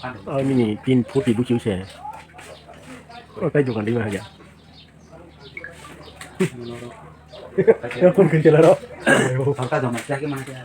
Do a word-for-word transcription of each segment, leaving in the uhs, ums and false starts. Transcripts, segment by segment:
Ani ni tin forty buki se. O tai dukan di ma ya. Phone khin chala ro. Phone ka joma kya ke mana kya.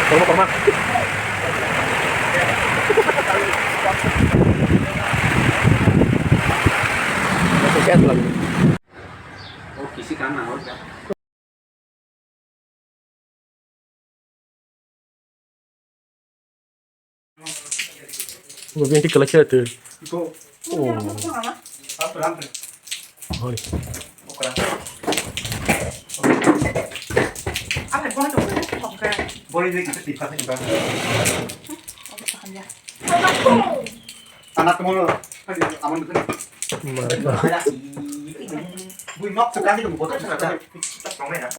Korma, korma. Gas lagi. Oh, kisi kan na, oh, ya. Bo bini tik kalai khe tu. Oh. Hoi. Anak teman lo. Aman betul. Mantap. Bui nok sekali dong, botol sekali.